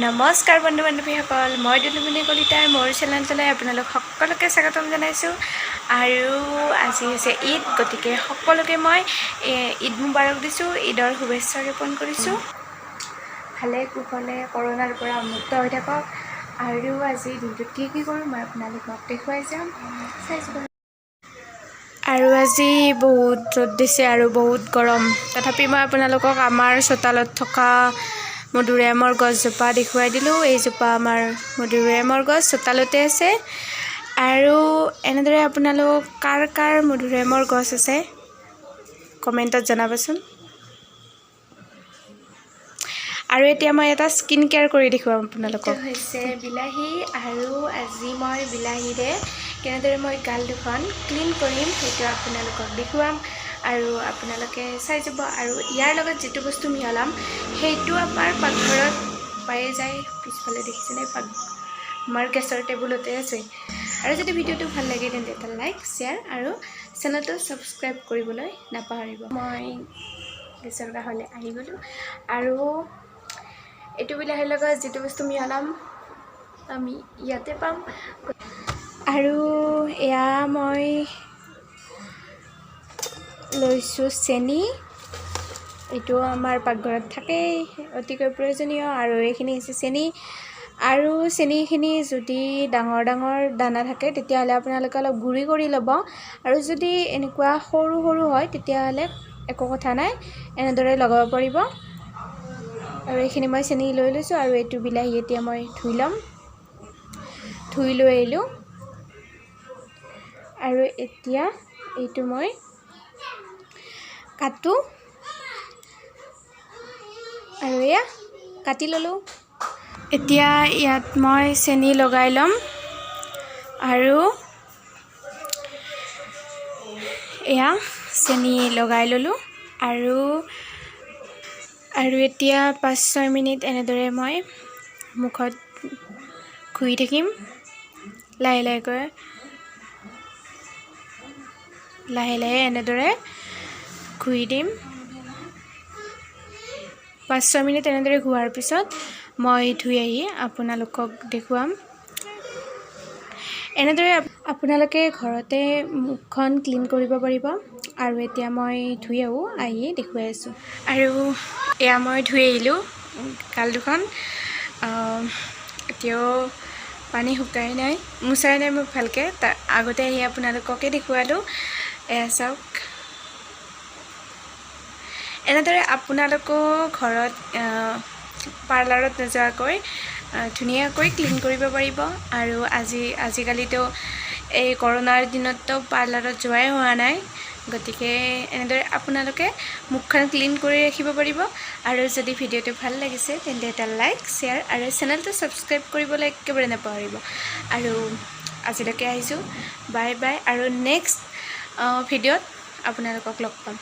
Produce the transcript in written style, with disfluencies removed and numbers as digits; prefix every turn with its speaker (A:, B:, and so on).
A: নমস্কাৰ বন্ধু বান্ধৱীসকল, মই দুলুমণি কলিতাই মোৰ চেনেলটোলৈ আপোনালোক সকলোকে স্বাগতম জনাইছোঁ। আৰু আজি হৈছে ঈদ, গতিকে সকলোকে মই ঈদ মুবাৰক দিছোঁ, ঈদৰ শুভেচ্ছা জ্ঞাপন কৰিছোঁ। ভালে কুশলে কৰোণাৰ পৰা মুক্ত হৈ থাকক। আৰু আজি দিনটোত কি কি কৰোঁ, মই আপোনালোকক দেখুৱাই যাম, চাই যাব। আৰু আজি বহুত ৰ'দ দিছে আৰু বহুত গৰম। তথাপি মই আপোনালোকক আমাৰ চোতালত থকা মধুৰিআমৰ গছজোপা দেখুৱাই দিলোঁ। এইজোপা আমাৰ মধুৰিআমৰ গছ, চোতালতে আছে। আৰু এনেদৰে আপোনালোক কাৰ কাৰ মধুৰিআমৰ গছ আছে, কমেণ্টত জনাবচোন। আৰু এতিয়া মই এটা স্কিন কেয়াৰ কৰি দেখুৱাম আপোনালোকক। হৈছে বিলাহী। আৰু আজি মই বিলাহীৰে কেনেদৰে মই গাল দুখন ক্লিন কৰিম, সেইটো আপোনালোকক দেখুৱাম আৰু আপোনালোকে চাই যাব। আৰু ইয়াৰ লগত যিটো বস্তু মিহলাম, সেইটো আমাৰ পাকঘৰত পায়ে যায়। পিছফালে দেখিছেনে, আমাৰ গেছৰ টেবুলতে আছে। আৰু যদি ভিডিঅ'টো ভাল লাগে, তেন্তে এটা লাইক, শ্বেয়াৰ আৰু চেনেলটো ছাবস্ক্ৰাইব কৰিবলৈ নাপাহৰিব। মই গেছৰ কাষলৈ আহি গ'লোঁ আৰু এইটো বিলাহীৰ লগত যিটো বস্তু মিহলাম, আমি ইয়াতে পাম। আৰু এয়া মই লৈছোঁ চেনি। এইটো আমাৰ পাকঘৰত থাকেই, অতিকৈ প্ৰয়োজনীয়। আৰু এইখিনি হৈছে চেনি। আৰু চেনিখিনি যদি ডাঙৰ ডাঙৰ দানা থাকে, তেতিয়াহ'লে আপোনালোকে অলপ গুড়ি কৰি ল'ব। আৰু যদি এনেকুৱা সৰু সৰু হয়, তেতিয়াহ'লে একো কথা নাই, এনেদৰে লগাব পাৰিব। আৰু এইখিনি মই চেনি লৈ লৈছোঁ আৰু এইটো বিলাহী এতিয়া মই ধুই ল'ম। ধুই লৈ আহিলোঁ আৰু এতিয়া এইটো মই কাটোঁ। আৰু এয়া কাটি ল'লোঁ। এতিয়া ইয়াত মই চেনি লগাই ল'ম। আৰু এয়া চেনি লগাই ল'লোঁ। আৰু আৰু এতিয়া 5-6 মিনিট এনেদৰে মই মুখত ঘঁহি থাকিম। লাহে লাহেকৈ, লাহে লাহে এনেদৰে ঘঁহি দিম। 5-6 মিনিট এনেদৰে ঘঁহাৰ পিছত মই ধুই আহি আপোনালোকক দেখুৱাম। এনেদৰে আপোনালোকে ঘৰতে মুখখন ক্লিন কৰিব পাৰিব। আৰু এতিয়া মই ধুই আহোঁ, আহি দেখুৱাই আছোঁ। আৰু এয়া মই ধুই আহিলোঁ গাল দুখন। এতিয়াও পানী শুকাই নাই, মোচাই নাই মোক ভালকৈ। তাৰ আগতে আহি আপোনালোককে দেখুৱালোঁ। এয়া চাওক, এনেদৰে আপোনালোকেও ঘৰত পাৰ্লাৰত নোযোৱাকৈ ধুনীয়াকৈ ক্লিন কৰিব পাৰিব। আৰু আজিকালিতো এই কৰোণাৰ দিনততো পাৰ্লাৰত যোৱাই হোৱা নাই, গতিকে এনেদৰে আপোনালোকে মুখখন ক্লিন কৰি ৰাখিব পাৰিব। আৰু যদি ভিডিঅ'টো ভাল লাগিছে, তেন্তে এটা লাইক, শ্বেয়াৰ আৰু চেনেলটো ছাবস্ক্ৰাইব কৰিবলৈ একেবাৰে নাপাহৰিব। আৰু আজিলৈকে আহিছোঁ, বাই বাই। আৰু নেক্সট ভিডিঅ'ত আপোনালোকক লগ পাম।